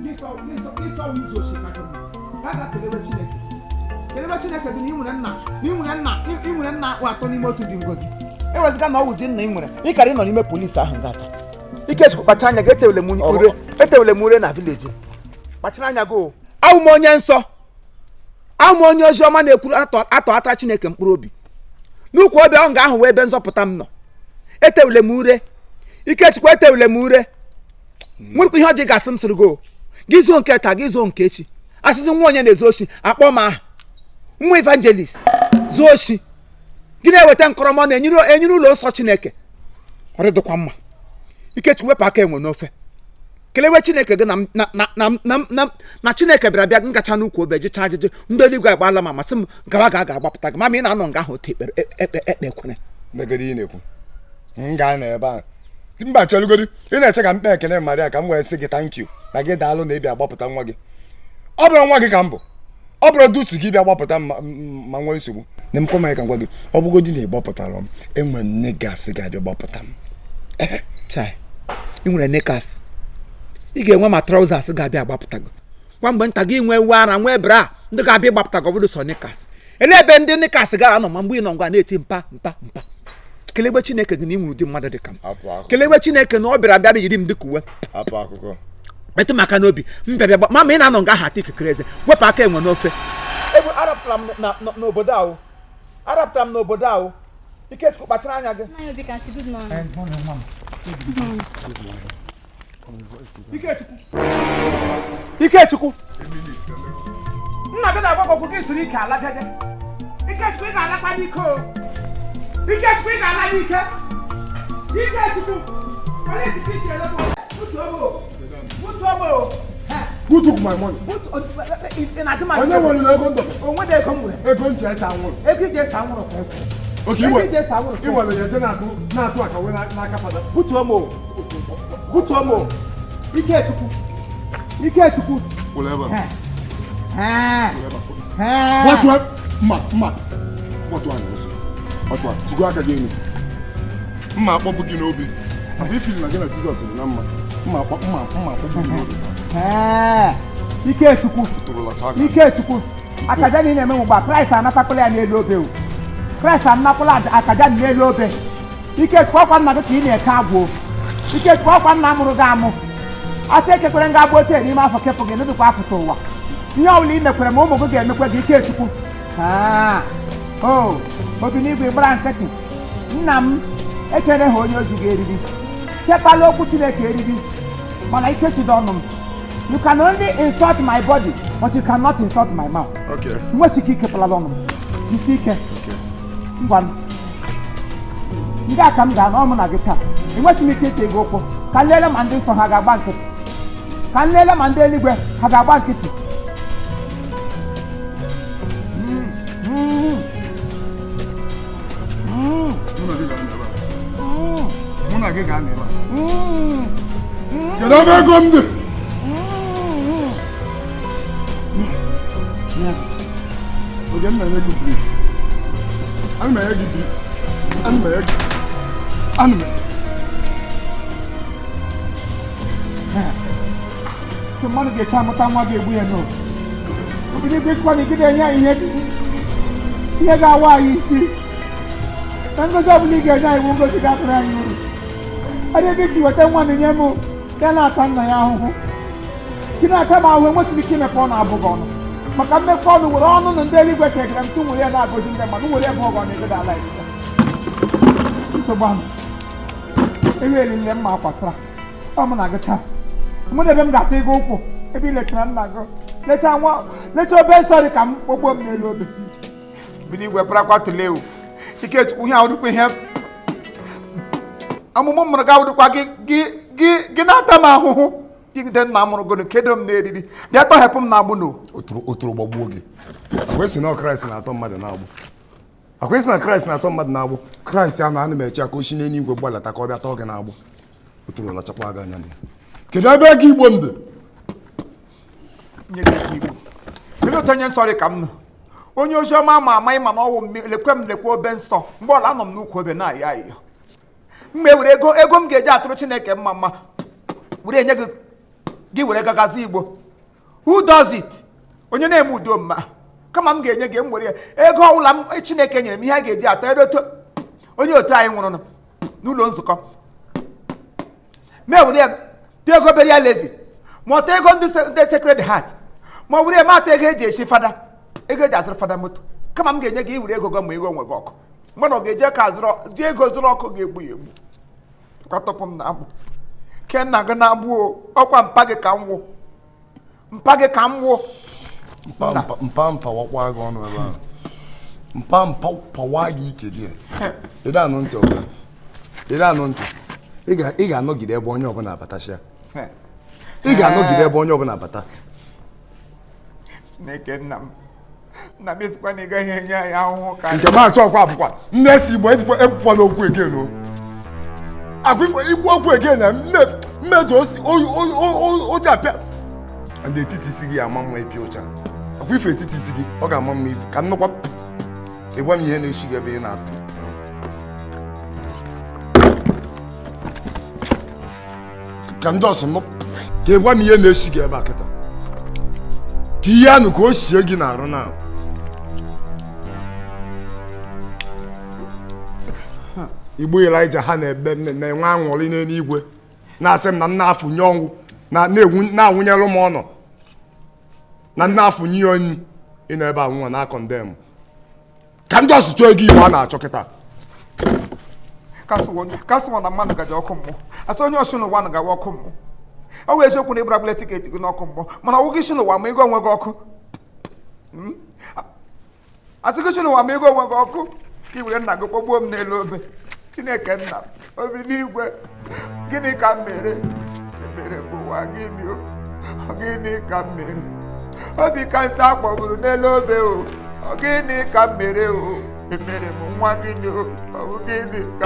Gị sọ ụzọ oshi ka gị mma. Gaa gaa kelewe Chineke, kelewe Chineke gị na ị nwere nna, na ị nwere nna, ị nwere nna atọ n'ime otu dị ngozi. Ewezụga na ọ wụ di nna ị nwere, ị kara ịnọ n'ime polisi ahụ gata. Ikechukwu, kpacha anya gị. Etewele m ure, etewele m ure na village. Kpachara anya gị o. Awụ m onye nsọ, awụ m onye ozi ọma na-ekwuru atọ atọ ata Chineke mkpụrụ obi n'ukwu obi ahụ ga-ahụ wee ebe nzọpụta m nọ. Etewule m ure, Ikechukwu, etewule m ure. Nwekwa ihe ọjị gasị m sịrị gị o. Gị zuo nke taa, gị zuo nke echi, asịsị nwa onye na-ezu oshi, akpọ m aha nwa evangelist zuo oshi. Gị na-eweta nkọrọmọ na-enyere enyere ụlọ nsọ Chineke. Ọ dịdịkwa mma. Ikechukwu, wepụ aka enwe n'ofe. Kelewe Chineke gị na na na na na na na Chineke bịara bịa ngacha n'ukwu obe jụcha ajụjụ. Ndị eluigwe agbaala m amasị m gawa ga ga-agbapụta gị. Mama, ị na-anọ nga ahụ otu ekpere ekpe ekpe ekwere. Negodi, ị na-ekwu m ga-anọ ebe ahụ? Mba, chelugodi. Ị na-eche ka m kpee ekele Maria ka m wee sị gị thank you na gị daalụ na ịbịa gbapụta nwa gị? Ọ bụrụ nwa gị ka m bụ, ọ bụrụ dutu gị bịa gbapụta m ma nwee nsogbu na m kwama ka m gwa gị, ọ bụgodi na ị gbapụtara m, enwere m niggas ga-abịa gbapụta m. Chai, ị nwere knickers, ị ga-enwe ma trousers ga-abịa agbapụta gị. Kwa mgbe nta gị nwee uwe ara, nwee bra, ndị ga-abịa ịgbapụta gị, ọ bụrụ sọ knickers. Elee ebe ndị knickers ga-anọ ma mgbe ị nọ ngwa na-eti mpa mpa mpa? Kelegbe Chineke gị na ị nwere ụdị mmadụ dị ka m. Apụ akụkọ. Kelegbe Chineke na ọ bịara bịa yiri m dịka uwe. Apụ akụkọ. Metụ m aka n'obi, m bịa bịa mama, ị na-anọ nga ahụ ata ikikere eze. Wepụ aka enwe n'ofe. Ebe arapụtara m n'obodo ahụ, arapụtara m n'obodo ahụ. Ikechukwu, kpachara anya gị. Nna Obi kasị, good morning. Ikechukwu, Ikechukwu, nna gị na-agwa gị okwu, gị siri ike ala jeje. Ikechukwu, ị ga-alakwa n'ike o. Ikechukwu, ị ga-ala n'ike. Ikechukwu, onye sisi isi ele m? Butuo m o, butuo m o. Who took my money? Ị na-ajụ m? Onye nwere ego ndọba? Onwe dị ego m nwere. Ego nche ese anwụrụ. Ego iji ese anwụrụ ka ekwe. Oke. Ego iwe iji ese anwụrụ ka i were ya je na-atụ na-atụ akawe n'aka fada. Butuo m o, butuo m o. Ikechukwu, Ikechukwu. Kwụrụ ebe a. Ee. Gbatuo mma, mma, gbatuo anyị ọsọ, gbatuo. Jigo aka gị elu. Mma akpọpụ gị n'obi abụ ifili na gị na Jizọs dị na mma. Mma akpọ, mma, mma akpọpụ gị n'obi. Ee, Ikechukwu. Tụrụla chaa gị. Ikechukwu, akaja na ị na-eme mgbe a, Kraịst anatakwala ya n'elu obe o. Kraịst anakwala akaja n'elu obe. Ikechukwu, ọkwa nna gị ka ị na-eke agwụ o. Ikechukwu, ọkwa nna mụrụ gị amụ. Asị ekekwere nga agba ochie n'ime afọ kepụ gị n'ụdịkwa apụta ụwa. Ihe ọbụla ị mekwere ma ụmụ gị ga-emekwe gị. Ikechukwu. Aa, o obi n'igwe gbara nkịtị. Nna m ekere ha onye ozi gị eriri kepala okwu Chineke eriri, mana ikechido ọnụ m. You can only insult my body, but you cannot insult my mouth. Okay. Nwesi ike ikepụlala ọnụ m. Jisi ike. Ngwa, ndị a ka m ga-anọ mụ na gị taa. Enwesị m ike ite gị ụkwụ. Ka m lele ma ndị nsọ ha ga-agba nkịtị, ka m lele ma ndị eluigwe ha ga-agba nkịtị. Mụ na gị ga-anọ ebe a. Mụ na gị ga-anọ ebe a. Kedu ebe ego m dị? Oge m na-enye gị drip, ana m enye gị drip, ana m enye gị, ana m Ka mmadụ ga-esi amụta nwa ga-egbu ya n'obi obido igwe sikwa na ị na-enye anyị ihe ihe ga-awa anyị isi, na ngozi ọbụla ị ga-enye anyị bụ ngozi ga-abara anyị uru. Adị ebe iji weta nwa na nye m ya na-ata nna ya ahụhụ, gị na-ata m ahụhụ. Enwesịrị ike imepe ọnụ abụghị ọnụ maka mmepe ọnụ were ọnụ na ndị eluigwe kegara m tụ nwere ya na-agọzi ndị mmadụ nwere ebe ọgọ na-egodo ala eluigwe. Nsogbu ahụ elu elile mma akwasara ọ mụ na gị taa. Mụ na ebe m ga-ata ego ụkwụ ebe ị lechara nna gị, lechaa nwa, lechaa obe nsọ dị ka m kpọgbuo m n'elu obe. Bido igwe parakwa tụlee o. Ikechukwu, ihe ahụdịkwa ihe ọmụmụ m mụrụ gị ahụdịkwa gị gị gị gị na-ata m ahụhụ. Gide nna mụrụ gị kedo m n'eriri, bịa tọhepụ m n'agbụ no. Oturu gbagbuo gị. Akwesị na Kraịst na-atọ mmadụ n'agbụ. Akwesị na Kraịst na-atọ mmadụ n'agbụ. Kraịst ahụ ana m eche ya ka o si n'eluigwe gbadata ka ọ bịa tọọ gị n'agbụ. Oturu lachakwa gị anya na ya. Kedu ebe ego Igbo m dị? Nye gị ego Igbo. Kedu otu onye nsọ dị ka m nọ, onye ozi ọma ama ama, ịma na ọwụ m lekwe m lekwe obe nsọ. Mgbe ọla anọ m n'ukwu obe na-ayọ ayọ, m ewere ego ego m ga-eji atụrụ Chineke mma mma were enye gị. Gị were gagazi igbo. Who does it? Onye na-eme udo mma kama m ga-enye gị, m were ya ego ọbụla m Chineke nyere m, ihe a ga-eji atọ ebe otu onye otu anyị nwụrụ n'ụlọ nzukọ, ma ewere ya tụọ ego burial levy, ma ọtọ ego ndị Sacred Heart, ma ọ were ya ma atọ ego eji eshi fada, ego eji azụrụ fada moto. Kama m ga-enye gị, iwere ego gị ma ego onwe gị ọkụ, mgbe na ọ ga-eje ka azụrụ ji ego zụrụ ọkụ ga-egbu ya egbu. Kwatọpụ m na agbụ ke nna gị na-agbụ o. Ọkwa mpa gị ka m wụ, mpa gị ka m wụ. Mpa mpa mpa mpa, wakwa gị ọnụ ebe ahụ. Mpa mpa pawa gị ike dị. Ị anụ ntị ọbụla, ị anụ ntị. Ị ga-anọgide ebe onye ọbụla abatachia. Ị ga-anọgide ebe onye ọbụla abata. Chineke nna m, nna m, esikwa na ị gaghị enye anyị ahụhụ ka Nke m achọ ọkwa abụkwa nne si Igbo ezigbo. Ekwukwana okwu again o. Akwa ikwu okwu again na mmeju osi oji apịa ndị etiti isi gị ama mma ịpịa ụcha. Akwa ife etiti isi gị, ọ ga-ama mma ifu ka m nụkwa. Ịgwa m ihe na-eshi gị ebe ị na-atụ ka ndị ọsọ nụ, ka ị gwa m ihe na-eshi gị ebe a kịta, ka ihe anụ ka o sie gị n'arụ na Igbo Elija ha na-ebe na-enwe aṅụrị n'eluigwe, na-asị m na m na-afụnye ọnwụ na-awụnyelụ m ọnọ na m na-afụnye ya onyu. Ị nọ ebe a nwa na-akọ ndem ka ndị ọsụ chọọ ego Igbo a na-achọ kịta. Kasịwọ na mmadụ gaji ọkụ mmụọ, asị onye ọsụ n'ụwa na gawa ọkụ mmụọ. Ọ wụ eziokwu na ịgbara gbule ticket gị n'ọkụ mmụọ, mana ọwụ gị si n'ụwa ma ego onwe gị ọkụ. Asị gị si n'ụwa ma ego onwe gị ọkụ, ka i were nna gị kpọgbuo m n'elu obe. Chineke nna m, obi n'igwe, gịnị ka m mere? Mere bụ ụwa gịnị o? Gịnị ka m mere? Obi ka nsị akpọgburu n'elu obe o. Ọ gịnị ka m mere o? Emere m nwa gịnị o? Ọ bụ gịnị ka